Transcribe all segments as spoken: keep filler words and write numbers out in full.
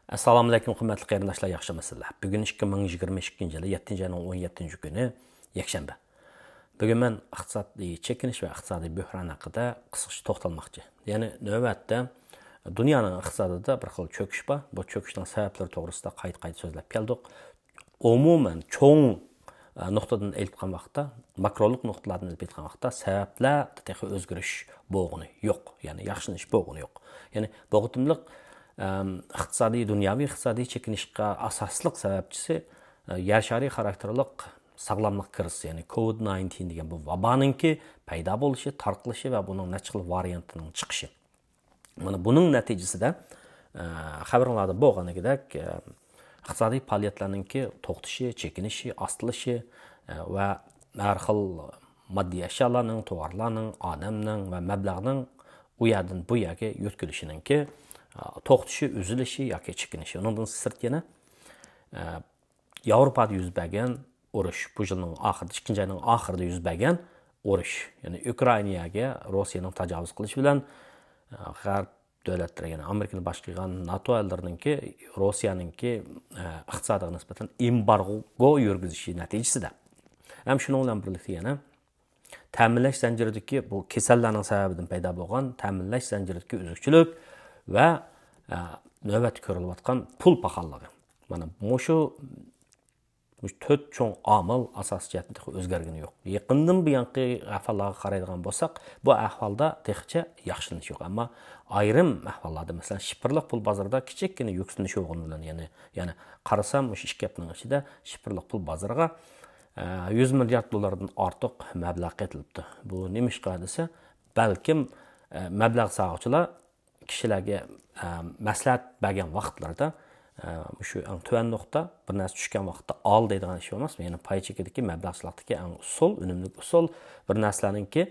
ئەسسالامۇئەلەيكۇم، ھۆرمەتلىك قېرىنداشلار، ياخشىمۇسىلەر؟ بۈگۈن ئىككى مىڭ يىگىرمە ئىككىنچى يىلى يەتتىنچى ئاينىڭ ئون يەتتىنچى كۈنى، يەكشەنبە. بۈگۈن مەن ئىقتىسادىي چېكىنىش ۋە ئىقتىسادىي بۆھران ھەققىدە قىسقىچە توختالماقچى. يەنى نۆۋەتتە دۇنيانىڭ ئىقتىسادىدا بىر خىل چۆكۈش بار. بۇ چۆكۈشنىڭ سەۋەبلىرى توغرىسىدا قايتا-قايتا سۆزلەپ كەلدۇق. ئومۇمەن چوڭ، ئە، نۇقتىدىن ئېلىپ ئېيتقان ۋاقىتتا، ماكرولۇق نۇقتىلاردىن ئېلىپ ئېيتقان ۋاقىتتا سەۋەبلەردە تېخى ئۆزگىرىش بولغىنى يوق، يەنى ياخشىلىنىش بولغىنى يوق. يەنى بۇ قېتىملىق، ئەم، ئىقتىسادىي، دۇنياۋى ئىقتىسادىي چېكىنىشقا ئاساسلىق سەۋەبچىسى، ئە، يەر شارى خاراكتېرلىق ساغلاملىق كىرىزىسى، يەنى كوۋىد نايىنتىن دېگەن بۇ ۋابانىڭكى پەيدا بولۇشى، تارقىلىشى ۋە بۇنىڭ نەچچە خىل ۋارىيانتىنىڭ چىقىشى. مانا بۇنىڭ نەتىجىسىدە، ئە، خەۋىرىڭلاردا بولغىنىدەك، ئە، ئىقتىسادىي پائالىيەتلەرنىڭكى توختىشى، چېكىنىشى، ئاستىلىشى، ئە، ۋە ھەر خىل ماددىي ئەشيالارنىڭ، توۋارلارنىڭ، ئادەمنىڭ ۋە مەبلەغنىڭ ئۇ يەردىن بۇ يەرگە يۆتكىلىشىنىڭكى، ئە، توختىشى، ئۈزۈلۈشى ياكى چېكىنىشى. ئۇنىڭدىن سىرت يەنە، ئە، ياۋروپادا يۈز بەرگەن ئۇرۇش، بۇ يىلنىڭ ئاخىرىدا، ئىككىنچى ئاينىڭ ئاخىرىدا يۈز بەرگەن ئۇرۇش، يەنى ئۇكرائىناگە روسىيەنىڭ تاجاۋۇز قىلىشى بىلەن، ئە، غەرب دۆلەتلىرى، يەنى ئامېرىكىنى باشقۇرغان ناتو ئەللىرىنىڭكى روسىيەنىڭكى، ئە، ئىقتىسادىغا نىسبەتەن ئېمبارگو يۈرگۈزۈشى نەتىجىسىدە، ھەم شۇنىڭ بىلەن بىرلىكتە يەنە تەمىنلەش زەنجىرىدىكى بۇ كېسەللەرنىڭ سەۋەبىدىن پەيدا بولغان تەمىنلەش زەنجىرىدىكى ئۈزۈكچىلىك ۋە، ئە، نۆۋەتتە كۆرۈلۈۋاتقان پۇل پاخاللىقى. مانا مۇشۇ، مۇشۇ تۆت چوڭ ئامىل ئاساسىي جەھەتتىن تېخى ئۆزگەرگىنى يوق. يېقىندىن بۇيانقى ئەھۋاللارغا قارايدىغان بولساق، بۇ ئەھۋالدا تېخىچە ياخشىلىنىش يوق. ئەمما ئايرىم ئەھۋاللاردا، مەسىلەن، شىفىرلىق پۇل بازىرىدا كىچىككىنە يۈكسىلىش بولغىنى بىلەن، يەنى، يەنى قارىسام، مۇشۇ ئىككى ھەپتىنىڭ ئىچىدە شىفىرلىق پۇل بازىرىغا، ئە، يۈز مىليارد دوللاردىن ئارتۇق مەبلەغ قېتىلىپتۇ. بۇ نېمىشقا دېسە، بەلكىم، ئە، مەبلەغ سالغۇچىلار كىشىلەرگە، ئە، مەسلىھەت بەرگەن ۋاقىتلىرىدا، ئە، مۇشۇ ئەڭ تۆۋەن نۇقتا، بىر نەرسە چۈشكەن ۋاقىتتا ئال دەيدىغان ئىش ئەمەس. يەنى پاي چېكىدىكى مەبلەغچىلىقتىكى ئەڭ ئۇسۇل، ئۈنۈملۈك ئۇسۇل، بىر نەرسىلەرنىڭكى،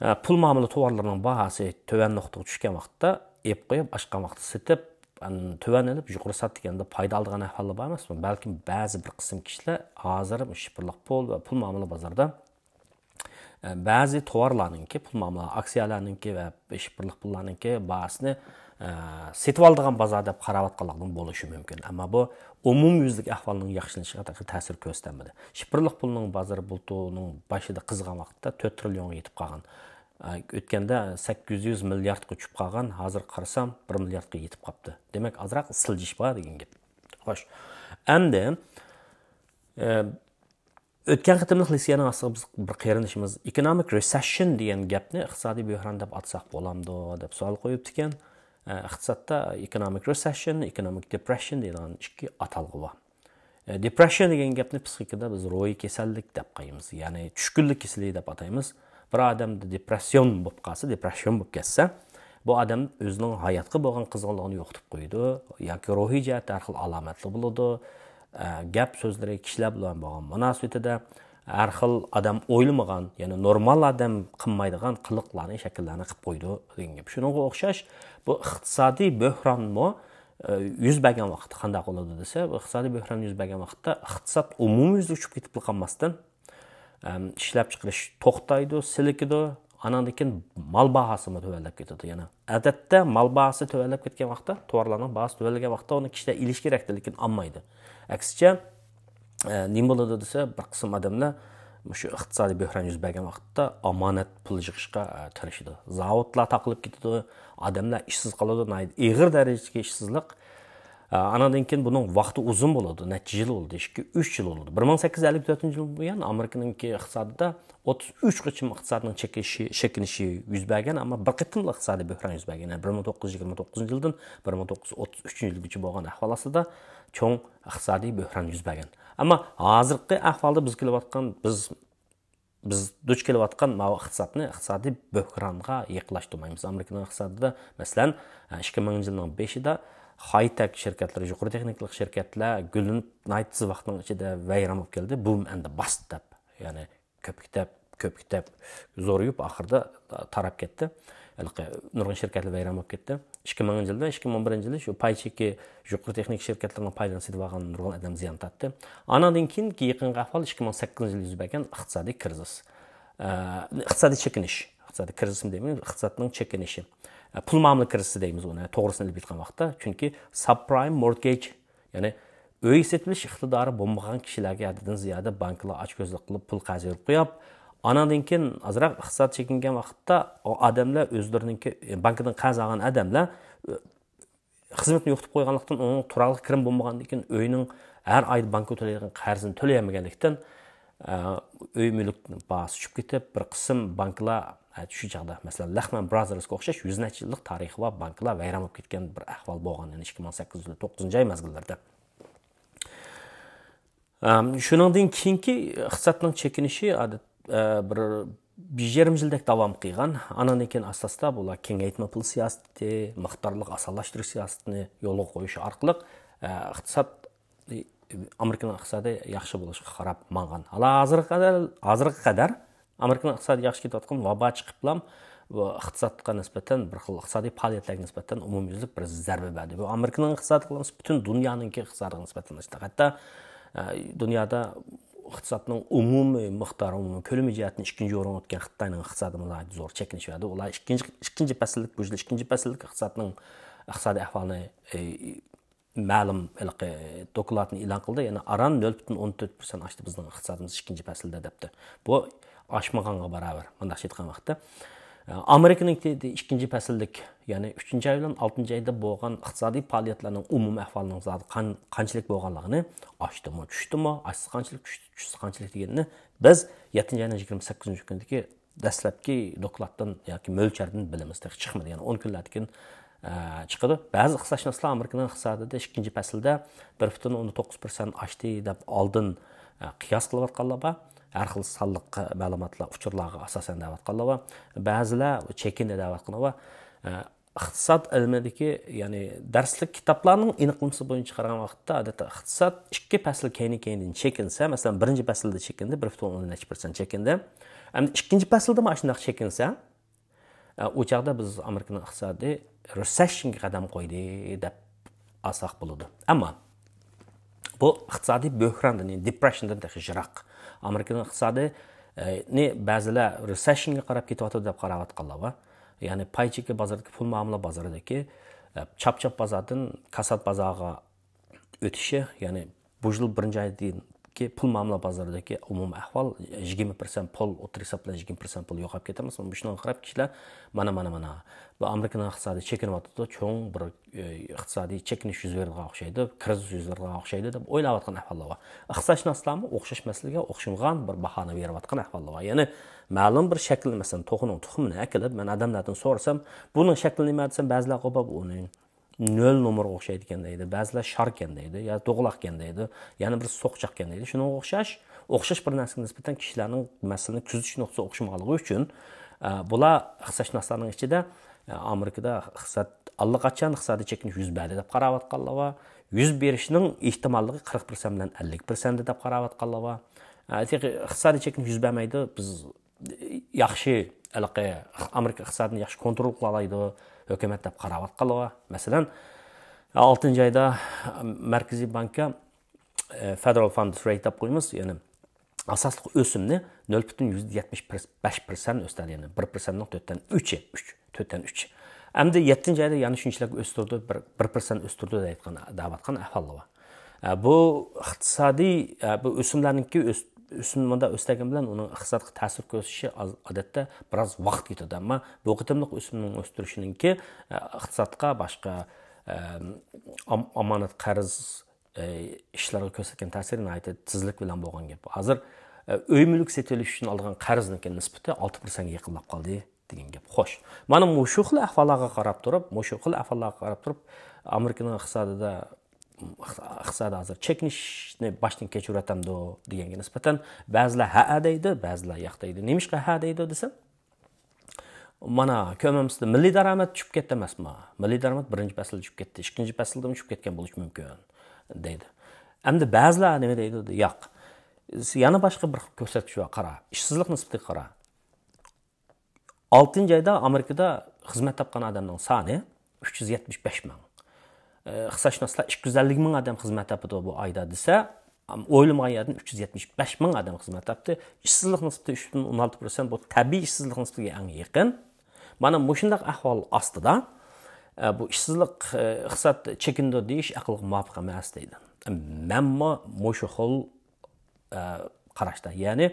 ئە، پۇل مۇئامىلە توۋارلىرىنىڭ باھاسى تۆۋەن نۇقتىغا چۈشكەن ۋاقىتتا ئېلىپ قويۇپ، ئاشقان ۋاقىتتا سېتىپ، ئەن-، تۆۋەن ئېلىپ، يۇقىرى سات دېگەندە پايدا ئالىدىغان ئەھۋاللار بار ئەمەسمۇ؟ بەلكىم بەزى بىر قىسىم كىشىلەر ھازىر مۇشۇ شىفىرلىق پۇل ۋە پۇل مۇئامىلە بازىرىدا، ئە، بەزى توۋارلارنىڭكى، پۇل مۇئامىلە ئاكسىيەلەرنىڭكى ۋە شىفىرلىق پۇللارنىڭكى باھاسىنى، ئە، سېتىۋالىدىغان بازار دەپ قاراۋاتقانلىقىدىن بولۇشى مۇمكىن. ئەمما بۇ ئومۇميۈزلۈك ئەھۋالنىڭ ياخشىلىنىشىغا تېخى تەسىر كۆرسىتەلمىدى. شىفىرلىق پۇلنىڭ بازىرى بۇلتۇرنىڭ باشىدا قىزىغان ۋاقىتتا تۆت تىرىليونغا يېتىپ قالغان. ئە، ئۆتكەندە سەككىز يۈز مىلياردقا چۈشۈپ قالغان، ھازىر قارىسام، بىر مىلياردقا يېتىپ قاپتۇ. دېمەك، ئازراق سىلجىش بار دېگەن گەپ. خوش. ئەمدى، ئە، ئۆتكەن قېتىملىق لېكسىيەنىڭ ئاستىغا بىز بىر قېرىندىشىمىز ئېكونومىك رېسېشن دېگەن گەپنى ئىقتىسادىي بۆھران دەپ ئاتىساق بولامدۇ دەپ سوئال قويۇپتىكەن. ئە، ئىقتىسادتا ئېكونومىك رېسېشن، ئېكونومىك دېپرېشن دەيدىغان ئىككى ئاتالغۇ بار. ئە، دېپرېشن دېگەن گەپنى پسىخىكىدا بىز روھىي كېسەللىك دەپ قويىمىز، يەنى چۈشكۈنلۈك كېسىلى دەپ ئاتايمىز. بىر ئادەمدە دېپرېسسىيون بولۇپ قالسا، دېپرېشن بولۇپ كەتسە، بۇ ئادەم ئۆزىنىڭ ھاياتقا بولغان قىزغىنلىقىنى يوقىتىپ قويىدۇ ياكى روھىي جەھەتتە ھەر خىل ئالامەتلىك بولىدۇ. ئە، گەپ سۆزلىرى، كىشىلەر بىلەن بولغان مۇناسىۋىتىدە ھەر خىل ئادەم ئويلىمىغان، يەنى نورمال ئادەم قىلمايدىغان قىلىقلارنى، شەكىللەرنى قىلىپ قويىدۇ دېگەن گەپ. شۇنىڭغا ئوخشاش بۇ ئىقتىسادىي بۆھرانمۇ، ئە، يۈز بەرگەن ۋاقىتتا قانداق بولىدۇ دېسە، بۇ ئىقتىسادىي بۆھران يۈز بەرگەن ۋاقىتتا ئىقتىساد ئومۇميۈزلۈك چۈشۈپ كېتىپلا قالماستىن، ئەم، ئىشلەپچىقىرىش توختايدۇ، سىلكىدۇ. ئاناندىن كېيىن مال باھاسىمۇ تۆۋەنلەپ كېتىدۇ. يەنە ئادەتتە مال باھاسى تۆۋەنلەپ كەتكەن ۋاقىتتا، تورلارنىڭ باھاسى تۆۋەنلىگەن ۋاقىتتا ئۇنى كىشىلەر ئېلىشى كېرەكتە، لېكىن ئالمايدۇ. ئەكسىچە، ئە، نېمە بولىدۇ دېسە، بىر قىسىم ئادەملەر مۇشۇ ئىقتىسادىي بۆھران يۈز بەرگەن ۋاقىتتا ئامانەت پۇل يىغىشقا، ئە، تىرىشىدۇ. زاۋۇتلار تاقىلىپ كېتىدۇ، ئادەملەر ئىشسىز قالىدۇ، ناھايىتى ئېغىر دەرىجىدىكى ئىشسىزلىق. ئاناندىن كېيىن بۇنىڭ ۋاقتى ئۇزۇن بولىدۇ، نەچچە يىل بولىدۇ، ئىككى، ئۈچ يىل بولىدۇ. بىر مىڭ سەككىز يۈز ئەللىك تۆتىنچى يىلدىن بۇيان ئامېرىكىنىڭكى ئىقتىسادىدا ئوتتۇز ئۈچ قېتىم ئىقتىسادنىڭ چېكىشى، چېكىنىشى يۈز بەرگەن، ئەمما بىر قېتىملا ئىقتىسادىي بۆھران يۈز بەرگەن. يەنى بىر مىڭ توققۇز يۈز يىگىرمە توققۇزىنچى يىلدىن بىر مىڭ توققۇز يۈز ئوتتۇز ئۈچىنچى يىلغىچە بولغان ئەھۋال ئاستىدا چوڭ ئىقتىسادىي بۆھران يۈز بەرگەن. ئەمما ھازىرقى ئەھۋالدا بىز كېلىۋاتقان، بىز بىز دۇچ كېلىۋاتقان ماۋۇ ئىقتىسادنى ئىقتىسادىي بۆھرانغا يېقىنلاشتۇرمايمىز. ئامېرىكىنىڭ ئىقتىسادىدا، مەسىلەن، ئىككى مىڭىنچى يىلنىڭ بېشىدا خاي-تېك شىركەتلىرى، يۇقىرى تېخنىكىلىق شىركەتلەر گۈللىنىپ، ناھايىتى تېز ۋاقىتنىڭ ئىچىدە ۋەيران بولۇپ كەلدى. بۇم ئەمدى باستى دەپ، يەنى كۆپۈكتەپ، كۆپۈكتەپ زورىيىپ، ئاخىرىدا تاراپ كەتتى. ھېلىقى نۇرغۇن شىركەتلەر ۋەيران بولۇپ كەتتى. ئىككى مىڭىنچى يىلدا، ئىككى مىڭ ئون بىرىنچى يىلى شۇ پاي چېكى، يۇقىرى تېخنىك شىركەتلەرنىڭ پايلىرىنى سېتىپ ئالغان نۇرغۇن ئادەم زىيان تارتتى. ئاناندىن كېيىنكى يېقىنقى ئەھۋال ئىككى مىڭ سەككىزىنچى يىلى يۈز بەرگەن ئىقتىسادىي كىرىزىس. ئە، ئىقتىسادىي چېكىنىش. ئىقتىسادىي كىرىزىسمۇ دەيمەن، ئىقتىسادنىڭ چېكىنىشى. پۇل مۇئامىلە كىرىزىسى دەيمىز ئۇنى، توغرىسىنى ئېلىپ ئېيتقان ۋاقىتتا. چۈنكى سابپرايم مورتگېج، يەنى ئۆي سېتىۋېلىش ئىقتىدارى بولمىغان كىشىلەرگە ھەددىدىن زىيادە بانكىلار ئاچكۆزلۈك قىلىپ، پۇل قەرز بېرىپ قويۇپ، ئاناندىن كېيىن ئازراق ئىقتىساد چېكىنگەن ۋاقىتتا ئۇ ئادەملەر ئۆزلىرىنىڭكى، بانكىدىن قەرز ئالغان ئادەملەر خىزمىتىنى يوقىتىپ قويغانلىقتىن، ئۇنىڭ تۇراقلىق كىرىم بولمىغاندىن كېيىن، ئۆينىڭ ھەر ئايدا بانكىغا تۆلەيدىغان قەرزىنى تۆلىيەلمىگەنلىكتىن، ئە، ئۆي مۈلۈك باھاسى چۈشۈپ كېتىپ، بىر قىسىم بانكىلار، ئە، شۇ چاغدا، مەسىلەن، لەھمان برازېرسقا ئوخشاش يۈز نەچچە يىللىق تارىخى بار بانكىلار ۋەيران بولۇپ كەتكەن بىر ئەھۋال بولغان، يەنى ئىككى مىڭ سەككىزىنچى يىل توققۇزىنچى ئاي مەزگىللىرىدە. ئەم، شۇنىڭدىن كېيىنكى ئىقتىسادنىڭ چېكىنىشى ئادەت، ئە، بىر، بىر يېرىم يىلدەك داۋام قىلغان. ئانىڭدىن كېيىن ئاستا-ئاستا بۇلار كېڭەيتمە پۇل سىياسىتى، مىقدارلىق ئاسانلاشتۇرۇش سىياسىتىنى يولغا قويۇش ئارقىلىق، ئە، ئىقتىساد، ئامېرىكىنىڭ ئىقتىسادى ياخشى بولۇشقا قاراپ ماڭغان. ھالا ھازىرغا قەدەر، ھازىرغا قەدەر ئامېرىكىنىڭ ئىقتىسادى ياخشى كېتىۋاتقان، ۋابا چىقىپلام، بۇ ئىقتىسادقا نىسبەتەن بىر خىل ئىقتىسادىي پائالىيەتلەرگە نىسبەتەن ئومۇميۈزلۈك بىر زەربە بەردى. بۇ ئامېرىكىنىڭ ئىقتىسادىغا ئەمەس، پۈتۈن دۇنيانىڭكى ئىقتىسادىغا نىسبەتەن ئاشتى. ھەتتا، ئە، دۇنيادا ئىقتىسادنىڭ ئومۇمىي مىقدارى، ئومۇمىي كۆلىمى جەھەتتىن ئىككىنچى ئورۇنغا ئۆتكەن خىتاينىڭ ئىقتىسادى ناھايىتى زور چەكلىنىش بەردى. ئۇلار ئىككىنچى، ئىككىنچى پەسىللىك، بۇ يىل ئىككىنچى پەسىللىك ئىقتىسادنىڭ ئىقتىسادىي ئەھۋالىنى، ئە، مەلۇم ھېلىقى دوكلاتنى ئېلان قىلدى. يەنى ئاران نۆل پۈتۈن ئون تۆت پىرسەنت ئاشتى بىزنىڭ ئىقتىسادىمىز ئىككىنچى پەسىلدە دەپتۇ. بۇ ئاشمىغانغا باراۋەر، مۇنداقچە ئېيتقان ۋاقىتتا. ئامېرىكىنىڭكى ئىككىنچى پەسىللىك، يەنى ئۈچىنچى ئاي بىلەن ئالتىنچى ئايدا بولغان ئىقتىسادىي پائالىيەتلەرنىڭ ئومۇمىي ئەھۋالىنىڭ زادى قان-، قانچىلىك بولغانلىقىنى، ئاشتىمۇ، چۈشتىمۇ، ئاشسا قانچىلىك، چۈشتى، چۈشسە قانچىلىك دېگەننى بىز يەتتىنچى ئاينىڭ يىگىرمە سەككىزىنچى كۈنىدىكى دەسلەپكى دوكلاتتىن ياكى مۆلچەردىن بىلىمىز، تېخى چىقمىدى. يەنى ئون كۈنلەردىن كېيىن، ئە، چىقىدۇ. بەزى ئىقتىسادشۇناسلار ئامېرىكىنىڭ ئىقتىسادىدا ئىككىنچى پەسىلدە بىر پۈتۈن ئوندىن توققۇز پىرسەنت ئاشتى دەپ ئالدىن، ئە، قىياس قىلىۋاتقانلار بار. ھەر خىل سانلىق مەلۇماتلار، ئۇچۇرلارغا ئاساسەن دەۋاتقانلار بار. بەزىلەر چېكىندى دەۋاتقانلار بار. ئە، ئىقتىساد ئىلمىدىكى، يەنى دەرسلىك كىتابلارنىڭ ئېنىقلىمىسى بويىچە قارىغان ۋاقىتتا، ئادەتتە ئىقتىساد ئىككى پەسىل كەينى-كەينىدىن چېكىنسە، مەسىلەن، بىرىنچى پەسىلدە چېكىندى، بىر پۈتۈن ئوندىن نەچچە پىرسەنت چېكىندى. ئەمدى ئىككىنچى پەسىلدىمۇ ئاشۇنداق چېكىنسە، ئە، ئۇ چاغدا بىز ئامېرىكىنىڭ ئىقتىسادى رېسېشنگە قەدەم قويدى دەپ ئالساق بولىدۇ. ئەمما بۇ ئىقتىسادىي بۆھراندىن، يەنى دېپرېشندىن تېخى يىراق. ئامېرىكىنىڭ ئىقتىسادىنى بەزىلەر رېسېشنگە قاراپ كېتىۋاتىدۇ دەپ قاراۋاتقانلار بار. يەنى پاي چېكى بازىرىدىكى، پۇل مۇئامىلە بازىرىدىكى، ئە، چاپ-چاپ بازاردىن كاسات بازارغا ئۆتۈشى، يەنى بۇ يىل بىرىنچى ئايدىكى پۇل مۇئامىلە بازىرىدىكى ئومۇمىي ئەھۋال يىگىرمە پىرسەنت پۇل، ئوتتۇرا ھېساب بىلەن يىگىرمە پىرسەنت پۇل يوقاپ كېتەمىز. مۇشۇنىڭغا قاراپ كىشىلەر مانا، مانا، مانا، بۇ ئامېرىكىنىڭ ئىقتىسادى چېكىنىۋاتىدۇ، چوڭ بىر، ئە، ئىقتىسادىي چېكىنىش يۈز بېرىدىغان ئوخشايدۇ، كىرىزىس يۈز بېرىدىغان ئوخشايدۇ دەپ ئويلاۋاتقان ئەھۋاللار بار. ئىقتىسادشۇناسلارمۇ ئوخشاش مەسىلىگە ئوخشىمىغان بىر باھانى بېرىۋاتقان ئەھۋاللار بار. يەنى مەلۇم بىر شەكىلنى، مەسىلەن، توخۇنىڭ تۇخۇمىنى ئەكېلىپ، مەن ئادەملەردىن سورىسام، بۇنىڭ شەكلى نېمە دېسەم، بەزىلەر قوپاپ، ئۇنى نۆل نومۇرغا ئوخشايدىكەن دەيدۇ، بەزىلەر شاركەن دەيدۇ، يا دوغىلاقكەن دەيدۇ، يەنە بىر سوقچاقكەن دەيدۇ. شۇنىڭغا ئوخشاش، ئوخشاش بىر نەرسىگە نىسبەتەن كىشىلەرنىڭ مەسىلىنى كۆزىتىش نۇقتىسى ئوخشىمىغانلىقى ئۈچۈن، ئە، بۇلار ئىقتىسادشۇناسلارنىڭ ئىچىدە، ئە، ئامېرىكىدا ئىقتىساد، ئاللىقاچان ئىقتىسادىي چېكىنىش يۈز بەردى دەپ قاراۋاتقانلار بار، يۈز بېرىشنىڭ ئېھتىماللىقى قىرىق پىرسەنت بىلەن ئەللىك پىرسەنت دەپ قاراۋاتقانلار بار. ئە، تېخى ئىقتىسادىي چېكىنىش يۈز بەرمەيدۇ، بىز ياخشى، ھېلىقى ئامېرىكا ئىقتىسادىنى ياخشى كونترول قىلالايدۇ، ھۆكۈمەت دەپ قاراۋاتقانلار بار. مەسىلەن، ئالتىنچى ئايدا مەركىزىي بانكا، ئە، فېدېرال فاندس رەيت دەپ قويىمىز، يەنى ئاساسلىق ئۆسۈمنى نۆل پۈتۈن يۈزدە يەتمىش بەش پىرسەنت ئۆستۈردى، يەنى بىر پىرسەنتنىڭ تۆتتىن ئۈچى، ئۈچ، تۆتتىن ئۈچ. ئەمدى يەتتىنچى ئايدا يەنە شۇنچىلىك ئۆستۈردى، بىر، بىر پىرسەنت ئۆستۈردى دەيدىغان، دەۋاتقان ئەھۋاللار بار. ئە، بۇ ئىقتىسادىي، ئە، بۇ ئۆسۈملەرنىڭكى ئۆس-، ئۆسۈم مۇنداق ئۆستۈرگەن بىلەن ئۇنىڭ ئىقتىسادقا تەسىر كۆرسىتىشى ئاز-، ئادەتتە بىراز ۋاقىت كېتىدۇ. ئەمما بۇ قېتىملىق ئۆسۈمنىڭ ئۆستۈرۈشىنىڭكى، ئە، ئىقتىسادقا، باشقا، ئە، ئام-، ئامانەت قەرز، ئە، ئىشلارغا كۆرسەتكەن تەسىرى ناھايىتى تېزلىك بىلەن بولغان گەپ. ھازىر، ئە، ئۆي مۈلۈك سېتىۋېلىش ئۈچۈن ئالغان قەرزنىڭكى نىسبىتى ئالتە پىرسەنتكە يېقىنلاپ قالدى دېگەن گەپ. خوش، مانا مۇشۇ خىل ئەھۋاللارغا قاراپ تۇرۇپ، مۇشۇ خىل ئەھۋاللارغا قاراپ تۇرۇپ، ئامېرىكىنىڭ ئىقتىسادىدا، ئىقتىسادى ھازىر چېكىنىشنى باشتىن كەچۈرۈۋاتامدۇ دېگەنگە نىسبەتەن بەزىلەر ھەئە دەيدۇ، بەزىلەر ياق دەيدۇ. نېمىشقا ھە دەيدۇ دېسەم، مانا، كۆرمەمسىز، مىللىي دارامەت چۈشۈپ كەتتى ئەمەسمۇ؟ مىللىي دارامەت بىرىنچى پەسىلدە چۈشۈپ كەتتى، ئىككىنچى پەسىلدىمۇ چۈشۈپ كەتكەن بولۇشى مۇمكىن، دەيدۇ. ئەمدى بەزىلەر نېمە دەيدۇ؟ ياق. يەنە باشقا بىر كۆرسەتكۈچ بار، قارا. ئىشسىزلىق نىسبىتىگە قارا. ئالتىنچى ئايدا ئامېرىكىدا خىزمەت تاپقان ئادەمنىڭ سانى ئۈچ يۈز يەتمىش بەش مىڭ. ئى، ئىقتىسادشۇناسلار ئىككى يۈز ئەللىك مىڭ ئادەم خىزمەت تاپىدۇ بۇ ئايدا دېسە، ئويلىمىغان يەردىن ئۈچ يۈز يەتمىش بەش مىڭ ئادەم خىزمەت تاپتى. ئىشسىزلىق نىسبىتى ئۈچ پۈتۈن ئوندىن ئالتە پىرسەنت، بۇ تەبىئىي ئىشسىزلىق نىسبىتىگە ئەڭ يېقىن. مانا مۇشۇنداق ئەھۋال ئاستىدا، ئە، بۇ ئىشسىزلىق، ئە، ئىقتىساد چېكىنىدۇ دېيىش ئەقىلگە مۇۋاپىق ئەمەس دەيدۇ. مەنمۇ مۇشۇ خىل، ئە، قاراشتا. يەنى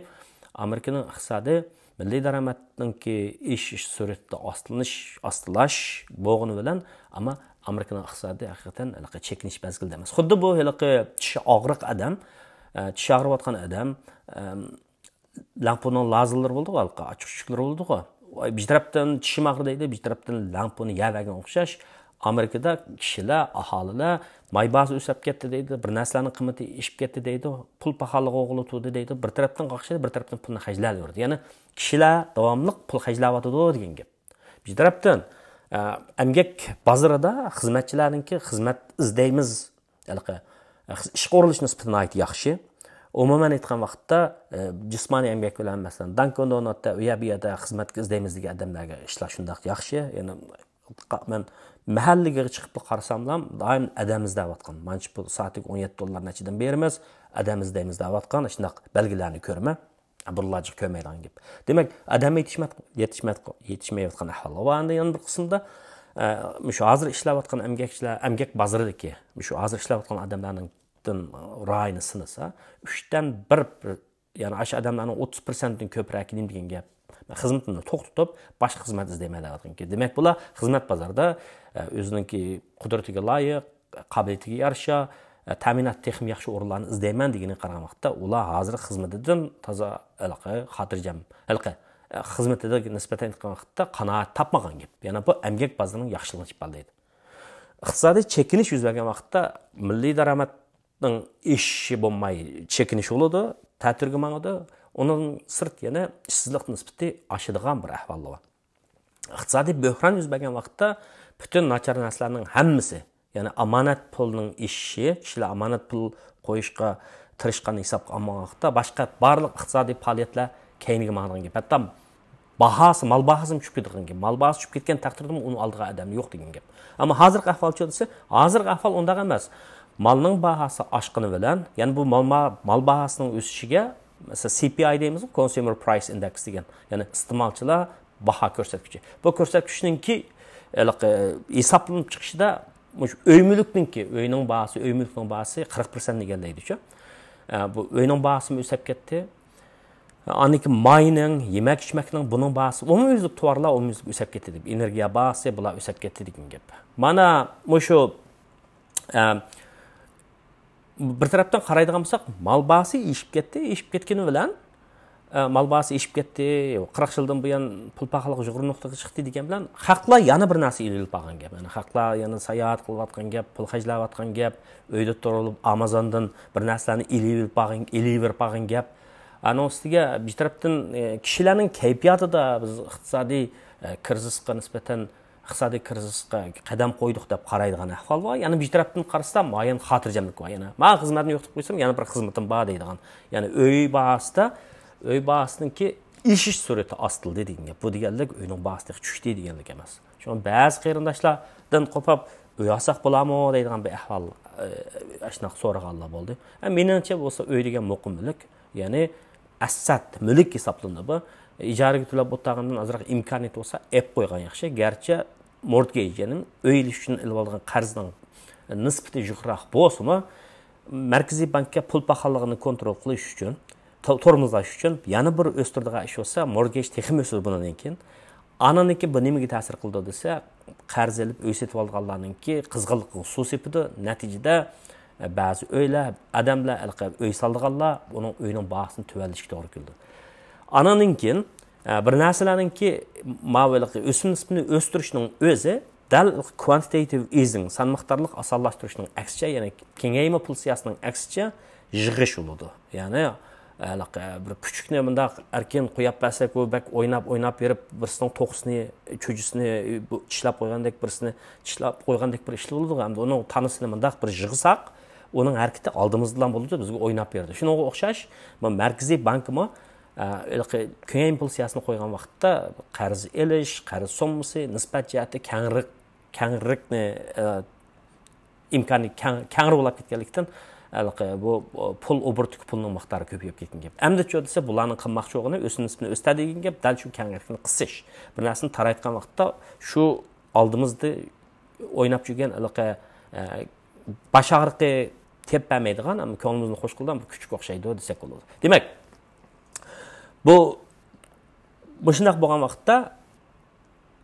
ئامېرىكىنىڭ ئىقتىسادى مىللىي دارامەتنىڭكى ئېشىش سۈرئىتى ئاستىلىنىش، ئاستىلاش بولغىنى بىلەن، ئەمما ئامېرىكىنىڭ ئىقتىسادى ھەقىقەتەن ھېلىقى چېكىنىش مەزگىلىدە ئەمەس. خۇددى بۇ ھېلىقى چىشى ئاغرىق ئادەم، ئە، چىشى ئاغرىۋاتقان ئادەم، ئە، لەڭپۇنىڭ لازىلىرى بولىدىغۇ، ھېلىقى ئاچچىق چۈچۈكلىرى بولىدىغۇ. ۋاي، بىر تەرەپتىن چىشىم ئاغرىدى دەيدۇ، بىر تەرەپتىن لەڭپۇنى يەۋەرگەن ئوخشاش. ئامېرىكىدا كىشىلەر، ئاھالىلەر ماي باھاسى ئۆسۈپ كەتتى دەيدۇ، بىر نەرسىلەرنىڭ قىممىتى ئېشىپ كەتتى دەيدۇ، پۇل پاخاللىقى ئوغرىلىتىۋىدى دەيدۇ. بىر تەرەپتىن قاقشايدۇ، بىر تەرەپتىن پۇلنى خەجلەۋېرىدۇ. يەنى كىشىلەر داۋاملىق پۇل خەجلەۋاتىدۇ دېگەن گەپ. بىر تەرەپتىن، ئە، ئەمگەك بازىرىدا خىزمەتچىلەرنىڭكى خىزمەت ئىزدەيمىز، ھېلىقى، ئىشقا ئورۇنلىشىش نىسبىتى ناھايىتى ياخشى. ئومۇمەن ئېيتقان ۋاقىتتا، ئە، جىسمانىي ئەمگەك بىلەن، مەسىلەن، دانكن دونۇتتا، ئۇ يەر بۇ يەردە خىزمەتكە ئىزدەيمىز دېگەن ئادەملەرگە ئىشلار شۇنداق ياخشى. يەنى مەن مەھەللىگە چىقىپلا قارىساملا، دائىم ئادەم ئىزدەۋاتقان. مانچە پۇل، سائىتىگە ئون يەتتە دوللار نەچچىدىن بېرىمىز، ئادەم ئىزدەيمىز دەۋاتقان، شۇنداق بەلگىلەرنى كۆرىمەن. بۇرۇنلارچە كۆرمەيدىغان گەپ. دېمەك، ئادەم يېتىشمەي-، يېتىشمەي-، يېتىشمەيۋاتقان ئەھۋال بار. ئەمدى يەنە بىر قىسىمدا، ئە، مۇشۇ ھازىر ئىشلەۋاتقان ئەمگەكچىلەر، ئەمگەك بازىرىدىكى، مۇشۇ ھازىر ئىشلەۋاتقان ئادەملەرنىڭ رايىنى سىنىسا، ئۈچتىن بىر، بىر، يەنى ئاشۇ ئادەملەرنىڭ ئوتتۇز پىرسەنتىدىن كۆپرەكى نېمە دېگەن گەپ؟ مەن خىزمىتىمنى توختىتىپ، باشقا خىزمەت ئىزدەيمەن دەۋاتقان گەپ. دېمەك، بۇلار خىزمەت بازىرىدا، ئە، ئۆزىنىڭكى قۇدرىتىگە لايىق، قابىلىيىتىگە يارىشا، تەمىنات تېخىمۇ ياخشى ئورۇنلارنى ئىزدەيمەن دېگىنىگە قارىغان ۋاقىتتا، ئۇلار ھازىر خىزمىتىدىن تازا ھېلىقى خاتىرجەم، ھېلىقى خىزمىتىگە نىسبەتەن ئېيتقان ۋاقىتتا قانائەت تاپمىغان گەپ. يەنى بۇ ئەمگەك بازىرىنىڭ ياخشىلىقىنى ئىپادىلەيدۇ. ئىقتىسادىي چېكىنىش يۈز بەرگەن ۋاقىتتا مىللىي دارامەتنىڭ ئېشىشى بولماي چېكىنىش بولىدۇ، تەتۈرگە ماڭىدۇ. ئۇنىڭ سىرت يەنە ئىشسىزلىق نىسبىتى ئاشىدىغان بىر ئەھۋال بار. ئىقتىسادىي بۆھران يۈز بەرگەن ۋاقىتتا پۈتۈن ناچار نەرسىلەرنىڭ ھەممىسى، يەنى ئامانەت پۇلنىڭ ئېشىشى، كىشىلەر ئامانەت پۇل قويۇشقا تىرىشقان ھېسابقا ئالمىغان ۋاقىتتا، باشقا بارلىق ئىقتىسادىي پائالىيەتلەر كەينىگە ماڭىدىغان گەپ. ھەتتا باھاسى، مال باھاسىمۇ چۈشۈپ كېتىدىغان گەپ. مال باھاسى چۈشۈپ كەتكەن تەقدىردىمۇ ئۇنى ئالىدىغان ئادەم يوق دېگەن گەپ. ئەمما ھازىرقى ئەھۋال چۈشەندىسە، ھازىرقى ئەھۋال ئۇنداق ئەمەس. مالنىڭ باھاسى ئاشقىنى بىلەن، يەنى بۇ مال، مال باھاسىنىڭ ئۆسۈشىگە، مەسىلەن، سى پى ئاي دەيمىزغۇ، كونسيۇمېر پرايس ئىندېكس دېگەن، يەنى ئىستېمالچىلار باھا كۆرسەتكۈچى. بۇ كۆرسەتكۈچنىڭكى ھېلىقى ھېسابلىنىپ چىقىشىدا مۇشۇ ئۆي مۈلۈكنىڭكى، ئۆينىڭ باھاسى، ئۆي مۈلۈكنىڭ باھاسى قىرىق پىرسەنت ئىگىلەيدىچۇ. ئە، بۇ ئۆينىڭ باھاسىمۇ ئۆسۈپ كەتتى. ئاندىن كېيىن ماينىڭ، يېمەك ئىچمەكنىڭ، بۇنىڭ باھاسى، ئومۇميۈزلۈك تاۋارلار ئومۇميۈزلۈك ئۆسۈپ كەتتى دەپ، ئېنېرگىيە باھاسى، بۇلار ئۆسۈپ كەتتى دېگەن گەپ. مانا مۇشۇ، ئە، بىر تەرەپتىن قارايدىغان بولساق، مال باھاسى ئېشىپ كەتتى، ئېشىپ كەتكىنى بىلەن، ئە، مال باھاسى ئېشىپ كەتتى، قىرىق يىلدىن بۇيان پۇل پاخاللىق يۇقىرى نۇقتىغا چىقتى دېگەن بىلەن، خەقلەر يەنە بىر نەرسە ئېلىۋېلىپ بارغان گەپ. يەنى خەقلەر يەنە ساياھەت قىلىۋاتقان گەپ، پۇل خەجلەۋاتقان گەپ، ئۆيدە تۇرۇپ ئامازوندىن بىر نەرسىلەرنى ئېلىۋېلىپ بارغان، ئېلىۋېرىپ بارغان گەپ. ئانىڭ ئۈستىگە بىر تەرەپتىن، ئە، كىشىلەرنىڭ كەيپىياتىدا بىز ئىقتىسادىي، ئە، كىرىزىسقا نىسبەتەن ئىقتىسادىي كىرىزىسقا قەدەم قويدۇق دەپ قارايدىغان ئەھۋال بار. يەنە بىر تەرەپتىن قارىسا، مۇئەييەن خاتىرجەملىك بار. يەنە مانا خىزمەتنى يوقىتىپ قويسام، يەنە بىر خىزمىتىم بار دەيدىغان. يەنى ئۆي باھاسىدا، ئۆي باھاسىنىڭكى ئېشىش سۈرئىتى ئاستىلىدى دېگەن گەپ. بۇ دېگەنلىك ئۆينىڭ باھاسى تېخى چۈشتى دېگەنلىك ئەمەس. شۇڭا بەزى قېرىنداشلاردىن قوپۇپ، ئۆي ئالساق بولامۇ دەيدىغان بىر ئەھۋال، ئە، ئاشۇنداق سورىغانلار بولدى. ئە، مېنىڭچە بولسا ئۆي دېگەن مۇقىم مۈلۈك. يەنى ئەسسەت مۈلۈك ھېسابلىنىدۇ بۇ. ئىجارىگە تۆلەپ ئولتۇرغاندىن ئازراق ئىمكانىيىتى بولسا ئېلىپ قويغان ياخشى. گەرچە مورتگېج، يەنى ئۆي ئېلىش ئۈچۈن ئېلىۋالغان قەرزنىڭ نىسبىتى يۇقىرىراق بولسىمۇ، مەركىزىي بانكا پۇل پاخاللىقىنى كونترول قىلىش ئۈچۈن، تو-، تورمۇزلاش ئۈچۈن يەنە بىر ئۆستۈرىدىغان ئىش بولسا، مورتگېج تېخىمۇ ئۆسىدۇ بۇنىڭدىن كېيىن. ئانىڭدىكى بۇ نېمىگە تەسىر قىلىدۇ دېسە، قەرز ئېلىپ ئۆي سېتىۋالغانلارنىڭكى قىزغىنلىقىغا سۇ سېپىدۇ. نەتىجىدە، بەزى ئۆيلەر، ئادەملەر، ھېلىقى ئۆي سالىدىغانلار ئۇنىڭ ئۆيىنىڭ باھاسىنى تۆۋەنلىشىگە توغرا كېلىدۇ. ئانىڭدىن كېيىن، بىر نەرسىلەرنىڭكى ماۋۇ ھېلىقى ئۆسۈم نىسبىتىنى ئۆستۈرۈشنىڭ ئۆزى دەل quantitative easing، سان مىقدارلىق ئاسانلاشتۇرۇشنىڭ ئەكسىچە، يەنى كېڭەيمە پولىتىكاسىنىڭ ئەكسىچە يىغىش بولىدۇ. يەنى، ھېلىقى بىر پۈچۈكنى مۇنداق ئەركىن قويۇپ بەرسەك، ئۇ بەك ئويناپ، ئويناپ بېرىپ، بىرسىنىڭ توخۇسىنى، چۈجىسىنى، بۇ چىشلاپ قويغاندەك، بىرسىنى چىشلاپ قويغاندەك بىر ئىشلار بولىدۇ. ئەمدى ئۇنىڭ تانىسىنى مۇنداق بىر يىغساق، ئۇنىڭ ھەرىكىتى ئالدىمىزدىلا بولىدۇ، بىزگە ئويناپ بېرىدۇ. شۇنىڭغا ئوخشاش، بۇ مەركىزىي بانكىمۇ، ئە، ھېلىقى كېڭەيمە پولىتىكاسىنى قويغان ۋاقىتتا قەرز ئېلىش، قەرز سوممىسى نىسبەت جەھەتتە كەڭرەك، كەڭرەكنى، ئە، ئىمكانى كەڭ، كەڭرى بولاپ كەتكەنلىكتىن، ھېلىقى بۇ پۇل ئوبوروتىدىكى پۇلنىڭ مىقدارى كۆپىيىپ كەتكەن گەپ. ئەمدىچۇ دېسە، بۇلارنىڭ قىلماقچى بولغىنى ئۆسۈم نىسبىتىنى ئۆستە دېگەن گەپ، دەل شۇ كەڭلىكنى قىسىش. بىر نەرسىنى تارايتقان ۋاقىتتا شۇ ئالدىمىزدا ئويناپ يۈرگەن ھېلىقى، ئە، باش ئاغرىقى تېپىپ بەرمەيدىغان، ئەمما كۆڭلىمىزنى خۇش قىلىدىغان بىر كۈچكە ئوخشايدۇ دېسەك بولىدۇ. دېمەك، بۇ مۇشۇنداق بولغان ۋاقىتتا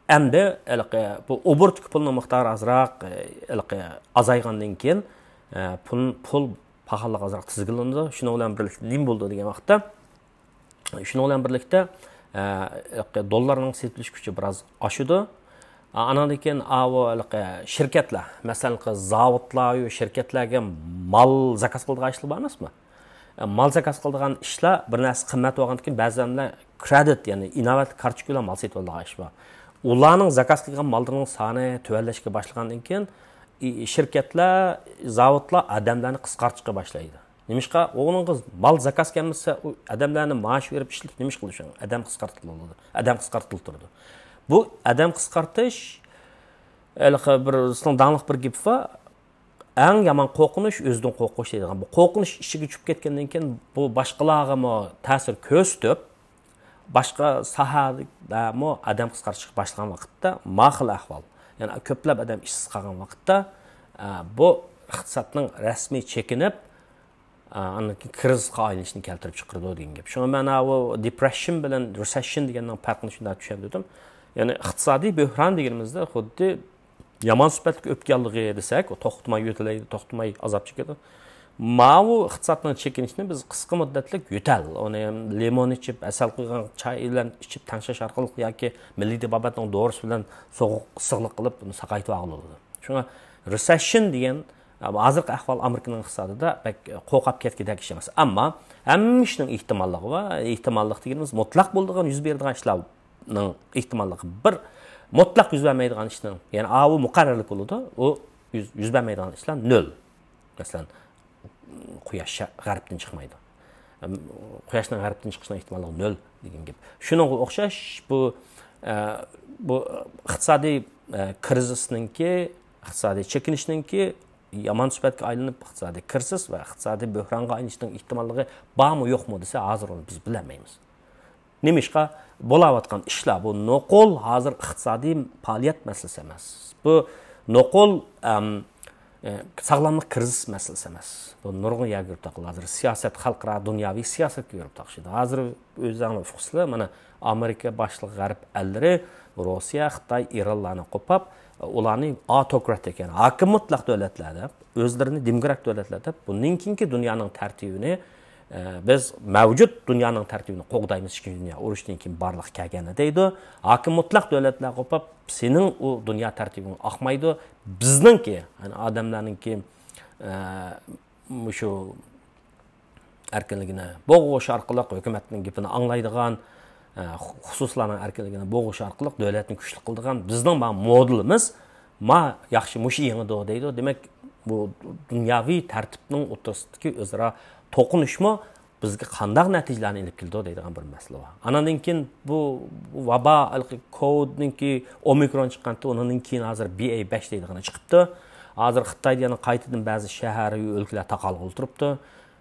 ئەمدى ھېلىقى بۇ ئوبوروتتىكى پۇلنىڭ مىقدارى ئازراق، ھېلىقى ئازايغاندىن كېيىن، پۇل، پۇل پاخاللىقى ئازراق تىزگىنلىنىدۇ. شۇنىڭ بىلەن بىرلىكتە نېمە بولىدۇ دېگەن ۋاقىتتا، شۇنىڭ بىلەن بىرلىكتە، ھېلىقى دوللارنىڭ سېتىلىش كۈچى بىراز ئاشىدۇ. ئانىڭدىن كېيىن ئاۋۇ ھېلىقى شىركەتلەر، مەسىلەن، زاۋۇتلار، شىركەتلەرگە مال زاكاز قىلىدىغان ئىشلار بار ئەمەسمۇ؟ مال زاكاز قىلىدىغان ئىشلار بىر نەرسە قىممەت بولغاندىن كېيىن بەزى ئادەملەر كرېدىت، يەنى ئىناۋەت كارتوچكا بىلەن مال سېتىۋالىدىغان ئىش بار. ئۇلارنىڭ زاكاز قىلغان ماللىرىنىڭ سانى تۆۋەنلەشكە باشلىغاندىن كېيىن، ئى، شىركەتلەر، زاۋۇتلار ئادەملەرنى قىسقارتىشقا باشلايدۇ. نېمىشقا؟ ئۇنىڭغا مال زاكاز كەلمىسە، ئۇ ئادەملەرنى مائاش بېرىپ ئىشلىتىپ نېمە ئىش قىلىدۇ؟ ئادەم قىسقارتىلىدۇ. ئادەم قىسقارتىلىپ تۇرىدۇ. بۇ ئادەم قىسقارتىش، ھېلىقى بىر، سىزنىڭ داڭلىق بىر گېپى بار، ئەڭ يامان قورقۇنچ ئۆزىدىن قورقۇش دەيدىغان. بۇ قورقۇنچ ئىچىگە چۈشۈپ كەتكەندىن كېيىن، بۇ باشقىلارغىمۇ تەسىر كۆرسىتىپ، باشقا ساھەلەرمۇ ئادەم قىسقارتىشقا باشلىغان ۋاقىتتا ما خىل ئەھۋال. يەنى كۆپلەپ ئادەم ئىشسىز قالغان ۋاقىتتا، ئە، بۇ ئىقتىسادنىڭ رەسمىي چېكىنىپ، ئە، ئاندىن كېيىن كىرىزىسقا ئايلىنىشنى كەلتۈرۈپ چىقىرىدۇ دېگەن گەپ. شۇڭا مەن ئاۋۇ دېپرېششىن بىلەن رېسېششىن دېگەننىڭ پەرقىنى شۇنداق چۈشەندۈردۈم. يەنى ئىقتىسادىي بۆھران دېگىنىمىزدە خۇددى يامان سۈپەتلىك ئۆپكە ياللۇغى دېسەك، ئۇ توختىماي يۆتىلەيدۇ، توختىماي ئازاب چېكىدۇ. ماۋۇ ئىقتىسادنىڭ چېكىنىشىنى بىز قىسقا مۇددەتلىك يۆتەل، ئۇنى لىمون ئىچىپ، ھەسەل قۇيغان چاي بىلەن ئىچىپ تەڭشەش ئارقىلىق ياكى مىللىي تېبابەتنىڭ دورىسى بىلەن سوغۇق ئىسسىقلىق قىلىپ، بۇنى ساقايتىۋالغىلى بولىدۇ. شۇڭا رېسېششىن دېگەن، ھازىرقى ئەھۋال ئامېرىكىنىڭ ئىقتىسادىدا بەك قورقۇپ كەتكۈدەك ئىش ئەمەس. ئەمما ھەممە ئىشنىڭ ئېھتىماللىقى بار. ئېھتىماللىق دېگىنىمىز مۇتلەق بولىدىغان، يۈز بېرىدىغان ئىشلارنىڭ ئېھتىماللىقى بىر. مۇتلەق يۈز بەرمەيدىغان ئىشنىڭ، يەنى ئاۋۇ مۇقەررەرلىك بولىدۇ، ئۇ يۈز، يۈز بەرمەيدىغان ئىشلار نۆل. مەسىلەن، قۇياش شە-، غەربتىن چىقمايدۇ. ئەم، قۇياشنىڭ غەربتىن چىقىشىنىڭ ئېھتىماللىقى نۆل دېگەن گەپ. شۇنىڭغا ئوخشاش بۇ، ئە، بۇ ئىقتىسادىي، ئە، كىرىزىسنىڭكى، ئىقتىسادىي چېكىنىشنىڭكى يامان سۈپەتكە ئايلىنىپ، ئىقتىسادىي كىرىزىس ۋە ئىقتىسادىي بۆھرانغا ئايلىنىشنىڭ ئېھتىماللىقى بارمۇ يوقمۇ دېسە، ھازىر ئۇنى بىز بىلەلمەيمىز. نېمىشقا؟ بولاۋاتقان ئىشلار بۇ نوقۇل ھازىر ئىقتىسادىي پائالىيەت مەسىلىسى ئەمەس. بۇ نوقۇل، ئەم، ئە، ساغلاملىق كىرىزىس مەسىلىسى ئەمەس. بۇ نۇرغۇن يەرگە يورۇپ تاقىلىدۇ. ھازىر سىياسەت، خەلقئارا، دۇنياۋى سىياسەتكە يورۇپ تاقىشىدۇ. ھازىر ئۆزۈڭلار ئۇقىسىلەر، مانا، ئامېرىكا باشلىق غەرب ئەللىرى روسىيە، خىتاي، ئىرانلارنى قوپاپ، ئۇلارنى ئاوتوكرات ئىكەن، ھاكىم مۇتلەق دۆلەتلەر دەپ، ئۆزلىرىنى دېموكرات دۆلەتلەر دەپ، بۇندىن كېيىنكى دۇنيانىڭ تەرتىپىنى، ئە، بىز مەۋجۇت دۇنيانىڭ تەرتىپىنى قوغدايمىز، ئىككىنچى دۇنيا ئۇرۇشىدىن كېيىن بارلىققا كەلگەندە دەيدۇ. ھاكىم مۇتلەق دۆلەتلەر قوپاپ، سېنىڭ ئۇ دۇنيا تەرتىپىڭ ئاقمايدۇ. بىزنىڭكى، يەنى ئادەملەرنىڭكى، ئە، مۇشۇ ئەركىنلىكىنى بوغۇش ئارقىلىق، ھۆكۈمەتنىڭ گېپىنى ئاڭلايدىغان، ئە، خۇسۇسلارنىڭ ئەركىنلىكىنى بوغۇش ئارقىلىق دۆلەتنى كۈچلۈك قىلىدىغان بىزنىڭ بار مودېلىمىز، ما ياخشى، مۇشۇ يېڭىدۇ دەيدۇ. دېمەك، بۇ دۇنياۋى تەرتىپنىڭ ئوتتۇرىسىدىكى ئۆزئارا توقۇنۇشمۇ بىزگە قانداق نەتىجىلەرنى ئېلىپ كېلىدۇ دەيدىغان بىر مەسىلە بار. ئاناندىن كېيىن بۇ، بۇ ۋابا، ھېلىقى كوۋىدنىڭكى ئومىكرون چىققانتى، ئۇنىڭدىن كېيىن ھازىر بى ئەي بەش دەيدىغىنى چىقىپتۇ. ھازىر خىتايدا يەنە قايتىدىن بەزى شەھەر، ئۆلكىلەر تاقالغىلى تۇرۇپتۇ.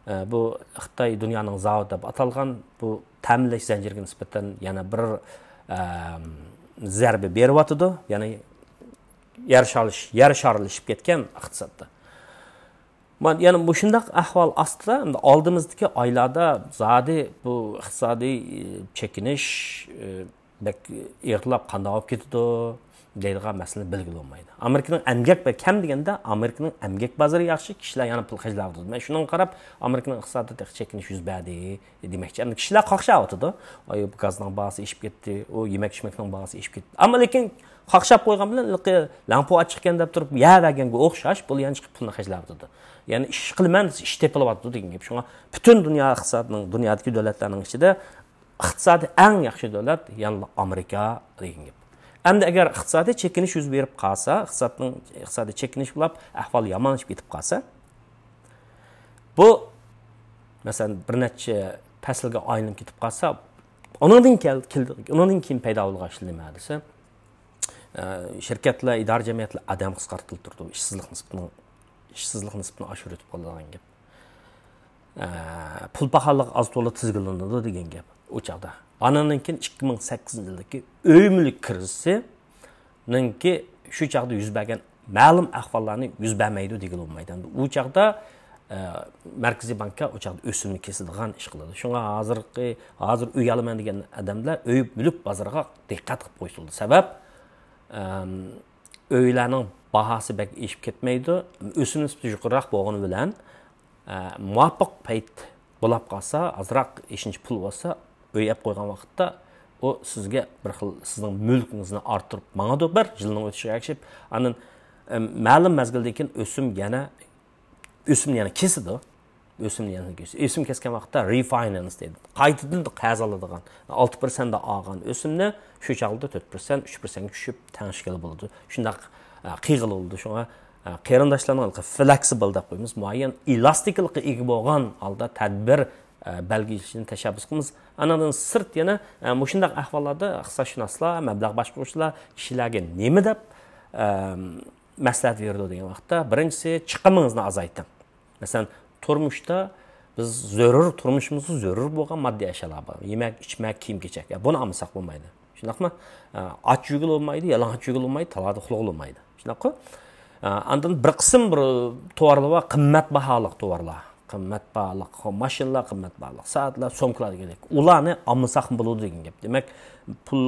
ئە، بۇ خىتاي دۇنيانىڭ زاۋۇتى دەپ ئاتالغان بۇ تەمىنلەش زەنجىرىگە نىسبەتەن يەنە بىر، ئە، زەربە بېرىۋاتىدۇ. يەنى يەر شارلىش-، يەر شارلىشىپ كەتكەن ئىقتىسادتا. مانا، يەنى مۇشۇنداق ئەھۋال ئاستىدا، ئەمدى ئالدىمىزدىكى ئايلاردا زادى بۇ ئىقتىسادىي، ئى، چېكىنىش، ئى، بەك ئېغىرلاپ قانداق بولۇپ كېتىدۇ دەيدىغان مەسىلىنى بىلگىلى بولمايدۇ. ئامېرىكىنىڭ ئەمگەك، كەم دېگەندە، ئامېرىكىنىڭ ئەمگەك بازىرى ياخشى، كىشىلەر يەنە پۇل خەجلەۋاتىدۇ. مەن شۇنىڭغا قاراپ، ئامېرىكىنىڭ ئىقتىسادىدا تېخى چېكىنىش يۈز بەردى دېمەكچى. ئەمدى كىشىلەر قاقشاۋاتىدۇ. ئاي، بۇ گازنىڭ باھاسى ئېشىپ كەتتى، ئۇ يېمەك-ئىچمەكنىڭ باھاسى ئېشىپ كەتتى. ئەمما لېكىن قاقشاپ قويغان بىلەن ھېلىقى لەڭپۇ ئاچچىقكەن دەپ تۇرۇپ يەۋەرگەنگە ئوخشاش، بۇ يەنە چىقىپ پۇلنى خەجلەۋاتىدۇ. يەنى ئىش قىلىمەن دېسە، ئىش تېپىلىۋاتىدۇ دېگەن گەپ. شۇڭا پۈتۈن دۇنيا ئىقتىسادىنىڭ، دۇنيادىكى دۆلەتلەرنىڭ ئىچىدە ئىقتىسادى ئەڭ ياخشى دۆلەت يەنىلا ئامېرىكا دېگەن گەپ. ئەمدى ئەگەر ئىقتىسادىي چېكىنىش يۈز بېرىپ قالسا، ئىقتىسادنىڭ، ئىقتىسادىي چېكىنىش بولۇپ، ئەھۋال يامانلىشىپ كېتىپ قالسا، بۇ، مەسىلەن، بىر نەچچە پەسىلگە ئايلىنىپ كېتىپ قالسا، ئۇنىڭدىن كەل-، كېلىدۇ، ئۇنىڭدىن كېيىن پەيدا بولىدىغان ئىشلار نېمە دېسە، ئە، شىركەتلەر، ئىدارە جەمئىيەتلەر ئادەم قىسقارتىلىپ تۇرىدۇ، ئىشسىزلىق نىسبىتىنىڭ، ئىشسىزلىق نىسبىتىنى ئاشۇرۇۋېتىپ بولىدىغان گەپ. پۇل پاخاللىقى ئاز تولا تىزگىنلىنىدۇ دېگەن گەپ ئۇ چاغدا. ئانىڭدىن كېيىن ئىككى مىڭ سەككىزىنچى يىلدىكى ئۆي مۈلۈك كىرىزىسىنىڭكى شۇ چاغدا يۈز بەرگەن مەلۇم ئەھۋاللارنى يۈز بەرمەيدۇ دېگىلى بولمايدۇ. ئەمدى ئۇ چاغدا، ئە، مەركىزىي بانكا ئۇ چاغدا ئۆسۈمنى كېسىدىغان ئىش قىلىدۇ. شۇڭا ھازىرقى، ھازىر ئۆي ئالىمەن دېگەن ئادەملەر ئۆي مۈلۈك بازىرىغا دىققەت قىلىپ قويسىلىدۇ. سەۋەب، ئەم، ئۆيلەرنىڭ باھاسى بەك ئېشىپ كەتمەيدۇ. ئۆسۈم نىسبىتى يۇقىرىراق بولغىنى بىلەن، ئە، مۇۋاپىق پەيت بولاپ قالسا، ئازراق ئېشىنچە پۇل بولسا، ئۆي ئەپ قويغان ۋاقىتتا ئۇ سىزگە بىر خىل سىزنىڭ مۈلكىڭىزنى ئارتتۇرۇپ ماڭىدۇ، بىر يىلنىڭ ئۆتۈشىگە ئەگىشىپ. ئاندىن، ئە، مەلۇم مەزگىلدىن كېيىن ئۆسۈم يەنە، ئۆسۈمنى يەنە كېسىدۇ. ئۆسۈمنى يەنە كېسىدۇ. ئۆسۈم كەسكەن ۋاقىتتا رېفاينانس دەيدۇ. قايتىدىن قەرز ئالىدىغان. ئالتە پىرسەنتتە ئالغان ئۆسۈمنى شۇ چاغدا تۆت پىرسەنت، ئۈچ پىرسەنتكە چۈشۈپ تەڭشىگىلى بولىدۇ. شۇنداق، ئە، قىلغىلى بولىدۇ. شۇڭا، ئە، قېرىنداشلارنىڭ فلېكسىبل دەپ قويىمىز. مۇئەييەن ئېلاستىكلىققا ئىگە بولغان ھالدا تەدبىر، ئە، بەلگىلىشىنى تەشەببۇس قىلىمىز. ئانىڭدىن سىرت يەنە، ئە، مۇشۇنداق ئەھۋاللاردا ئىقتىسادشۇناسلار، مەبلەغ باشقۇرغۇچىلار كىشىلەرگە نېمە دەپ، ئە، مەسلىھەت بېرىدۇ دېگەن ۋاقىتتا، بىرىنچىسى، چىقىمىڭىزنى ئازايتىڭ. مەسىلەن، تۇرمۇشتا بىز زۆرۈر، تۇرمۇشىمىزغا زۆرۈر بولغان ماددىي ئەشيالار بار. يېمەك، ئىچمەك، كىيىم-كېچەك. يا، بۇنى ئالمىساق بولمايدۇ. شۇنداقمۇ؟ ئە، ئاچ يۈرگىلى بولمايدۇ، يالىڭاچ يۈرگىلى بولمايدۇ، تالادا ئۇخلىغىلى بولمايدۇ. شۇنداققۇ؟ ئە، ئاندىن بىر قىسىم بىر تورلار بار، قىممەت باھالىق تورلار. قىممەت باھالىق ماشىنىلار، قىممەت باھالىق سائەتلەر، سومكىلار دېگەندەك. ئۇلارنى ئالمىساقمۇ بولىدۇ دېگەن گەپ. دېمەك، پۇل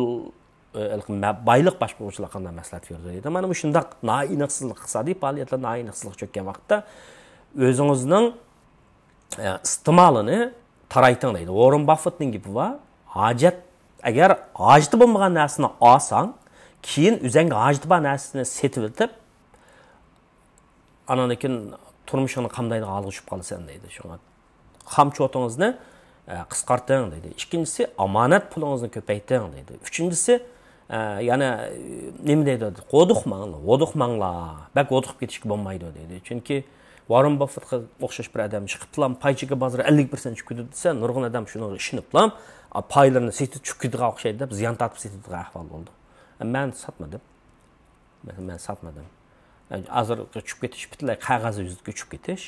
ئە، ھېلىقى مە-، بايلىق باشقۇرغۇچىلار قانداق مەسلىھەت بېرىدۇ دەيدۇ. مانا مۇشۇنداق نائېنىقسىزلىق، ئىقتىسادىي پائالىيەتلەر نائېنىقسىزلىق چۆككەن ۋاقىتتا ئۆزىڭىزنىڭ، ئە، ئىستېمالىنى تارايتىڭ دەيدۇ. ۋاررېن باففېتنىڭ گېپى بار، ھاجەت، ئەگەر ھاجىتى بولمىغان نەرسىنى ئالساڭ، كېيىن ئۆزەڭگە ھاجىتى بار نەرسىنى سېتىۋېتىپ، ئاناندىن كېيىن تۇرمۇشۇڭنى قامدايدىغان ھالغا چۈشۈپ قالىسەن دەيدۇ. شۇڭا خام چوتىڭىزنى، ئە، قىسقارتىڭ دەيدۇ. ئىككىنچىسى، ئامانەت پۇلىڭىزنى كۆپەيتىڭ دەيدۇ. ئۈچىنچىسى، ئە، يەنە، ئە، نېمە دەيدۇ؟ ھودۇقماڭ، ھودۇقماڭلار. بەك ھودۇقۇپ كېتىشكە بولمايدۇ دەيدۇ. چۈنكى ۋاررېن باففېتقا ئوخشاش بىر ئادەم چىقىپلا پاي چېكى بازىرى ئەللىك پىرسەنت چۈشۈپ كېتىدۇ دېسە، نۇرغۇن ئادەم شۇنىڭغا ئىشىنىپلا، ئا، پايلىرىنى سېتىپ چۈشۈپ كېتىدىغان ئوخشايدۇ دەپ زىيان تارتىپ سېتىدىغان ئەھۋال بولىدۇ. مەن ساتمىدىم. مەن، مەن ساتمىدىم. ھازىرقى چۈشۈپ كېتىش پۈتۈنلەي قەغەز يۈزىدىكى چۈشۈپ كېتىش.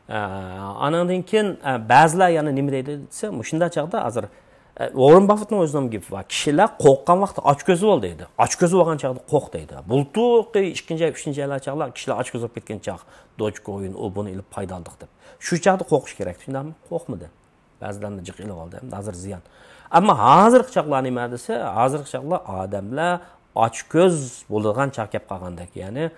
ئە، ئانىڭدىن كېيىن، ئە، بەزىلەر يەنە نېمە دەيدۇ دېسە، مۇشۇنداق چاغدا ھازىر، ئە، ۋاررېن باففېتنىڭ ئۆزىنىڭ گېپى بار. كىشىلەر قورققان ۋاقىتتا ئاچكۆز بول دەيدۇ. ئاچكۆز بولغان چاغدا قورق دەيدۇ. بۇلتۇرقى ئىككىنچى ئاي، ئۈچىنچى ئايلار چاغلار كىشىلەر ئاچكۆز بولۇپ كەتكەن چاغ، دوجكوين، ئۇ بۇنى ئېلىپ پايدا ئالدۇق دەپ. شۇ چاغدا قورقۇش كېرەك. شۇنداقمۇ؟ قورقمىدى. بەزىلەرنى جىق ئېلىۋالدى. ئەمدى ھازىر زىيان. ئەمما ھازىرقى چاغلار نېمە دېسە، ھازىرقى چاغلار ئادەملەر ئاچكۆز بولىدىغان چاغ كەپ قالغاندەك، يەنى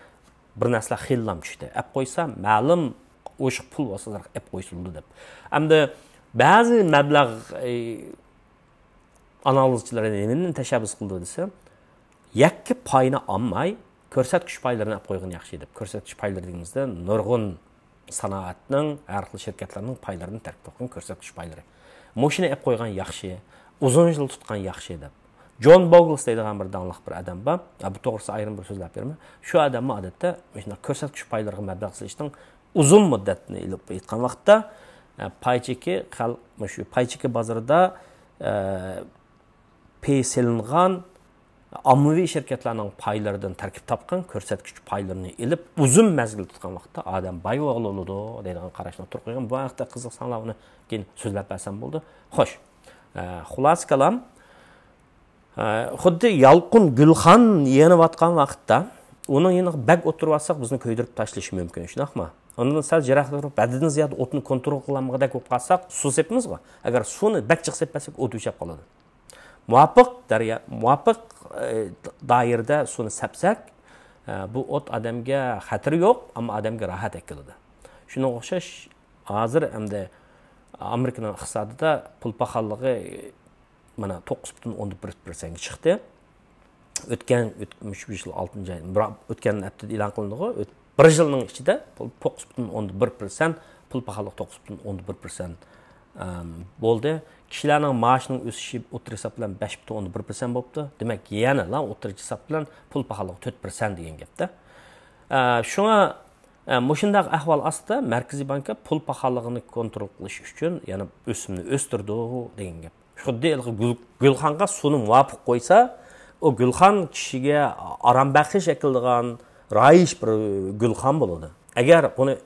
بىر نەرسىلەر خېلىلا چۈشتى. ئەپ قويسا، مەلۇم ئوشۇق پۇل بولسا ئەپ قويسۇلىدۇ دەپ. ئەمدى بەزى مەبلەغ، ئى، ئانالىزچىلىرى نېمىنى تەشەببۇس قىلىدۇ دېسە، يەككە پاينى ئالماي، كۆرسەتكۈچ پايلىرىنى ئەپ قويغىنى ياخشى دەپ. كۆرسەتكۈچ پايلىرى دېگىنىمىزدە نۇرغۇن سانائەتنىڭ، ھەر خىل شىركەتلەرنىڭ پايلىرىدىن تەركىب تاپقان كۆرسەتكۈچ پايلىرى. مۇشۇنى ئەپ قويغان ياخشى، ئۇزۇن يىل تۇتقان ياخشى دەپ. جون بوگلس دەيدىغان بىر داڭلىق بىر ئادەم بار. ئە، بۇ توغرىسىدا ئايرىم بىر سۆزلەپ بېرىمەن. شۇ ئادەممۇ ئادەتتە مۇشۇنداق كۆرسەتكۈچ پايلىرىغا مەبلەغ سېلىشنىڭ ئۇزۇن مۇددەتنى ئېلىپ ئېيتقان ۋاقىتتا، ئە، پاي چېكى خەل-، مۇشۇ پاي چېكى بازىرىدا، ئە، پېي سېلىنغان ئاممىۋى شىركەتلەرنىڭ پايلىرىدىن تەركىب تاپقان كۆرسەتكۈچ پايلىرىنى ئېلىپ، ئۇزۇن مەزگىل تۇتقان ۋاقىتتا ئادەم باي بولغىلى بولىدۇ دەيدىغان قاراشنى ئوتتۇرىغا قويغان. بۇ ھەقتە قىزىق سانلار، ئۇنى كېيىن سۆزلەپ بەرسەم بولدى. خوش، ئە، خۇلاسە كالام، ئە، خۇددى يالقۇن گۈلخان يېنىۋاتقان ۋاقىتتا ئۇنىڭ يېنىغا بەك ئولتۇرۇۋاتساق، بىزنى كۆيدۈرۈپ تاشلىشى مۇمكىن، شۇنداقمۇ؟ ئۇنىڭدىن سەل يىراقتا تۇرۇپ، ھەددىدىن زىيادە ئوتنى كونترول قىلالمىغۇدەك بولۇپ قالساق، سۇ سېپىمىزغۇ. ئەگەر سۇنى بەك جىق سېپىپ بەرسەك، ئوت ئۆچۈپ قالىدۇ. مۇۋاپىق دەريا، مۇۋاپىق، ئى، دائىرىدە سۇنى سەپسەك، ئە، بۇ ئوت ئادەمگە خەتىرى يوق، ئەمما ئادەمگە راھەت ئەكېلىدۇ. شۇنىڭغا ئوخشاش، ھازىر ئەمدى ئامېرىكىنىڭ ئىقتىسادىدا پۇل پاخاللىقى، مانا، توققۇز پۈتۈن ئوندىن بىر پىرسەنتكە چىقتى. ئۆتكەن، ئۆت-، مۇشۇ يىل ئالتىنچى ئاي، بىراق ئۆتكەن ھەپتىدە ئېلان قىلىندىغۇ، ئۆت-، بىر يىلنىڭ ئىچىدە پۇل توققۇز پۈتۈن ئوندىن بىر پىرسەنت، پۇل پاخاللىق توققۇز پۈتۈن ئوندىن بىر پىرسەنت، ئەم، بولدى. كىشىلەرنىڭ مائاشىنىڭ ئۆسۈشى ئوتتۇرا ھېساب بىلەن بەش پۈتۈن ئوندىن بىر پىرسەنت بوپتۇ. دېمەك، يەنىلا ئوتتۇرا ھېساب بىلەن پۇل پاخاللىق تۆت پىرسەنت دېگەن گەپتە. ئە، شۇڭا، ئە، مۇشۇنداق ئەھۋال ئاستىدا مەركىزىي بانكا پۇل پاخاللىقىنى كونترول قىلىش ئۈچۈن يەنە ئۆسۈمنى ئۆستۈرىدۇ دېگەن گەپ. خۇددى ھېلىقى گۈل-، گۈلخانغا سۇنى مۇۋاپىق قويسا، ئۇ گۈلخان كىشىگە ئارام بەخش ئەكېلىدىغان رايىش بىر گۈلخان بولىدۇ. ئەگەر ئۇنى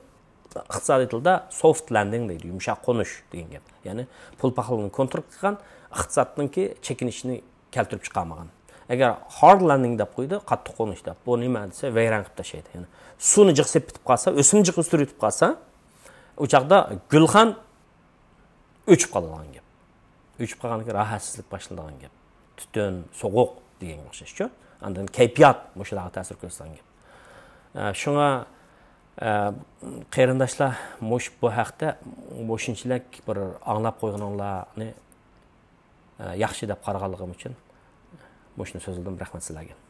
ئىقتىسادىي تىلدا سوفت لاندىنگ دەيدۇ، يۇمشاق قونۇش دېگەن گەپ. يەنى پۇل پاخاللىقنى كونترول قىلغان، ئىقتىسادنىڭكى چېكىنىشىنى كەلتۈرۈپ چىقارمىغان. ئەگەر ھارد لاندىنگ دەپ قويدى، قاتتىق قونۇش دەپ، بۇ نېمە دېسە، ۋەيران قىلىپ تاشلايدۇ. يەنى سۇنى جىق سېپىپ كېتىپ قالسا، ئۆسۈمنى جىق ئۆستۈرۈپ كېتىپ قالسا، ئۇ چاغدا گۈلخان ئۆچۈپ قالىدىغان گەپ. ئۆچۈپ قالغاندىن كېيىن راھەتسىزلىك باشلىنىدىغان گەپ. تۈتۈن، سوغۇق دېگەنگە ئوخشاشچۇ. ئاندىن كەيپىيات مۇشۇلارغا تەسىر كۆرسىتىدىغان گەپ. ئە، شۇڭا، ئە، قېرىنداشلار، مۇش-، بۇ ھەقتە مۇشۇنچىلىك بىر ئاڭلاپ قويغىنىڭلارنى، ئە، ياخشى دەپ قارىغانلىقىم ئۈچۈن مۇشۇنى سۆزلىدىم. رەھمەت سىلەرگە.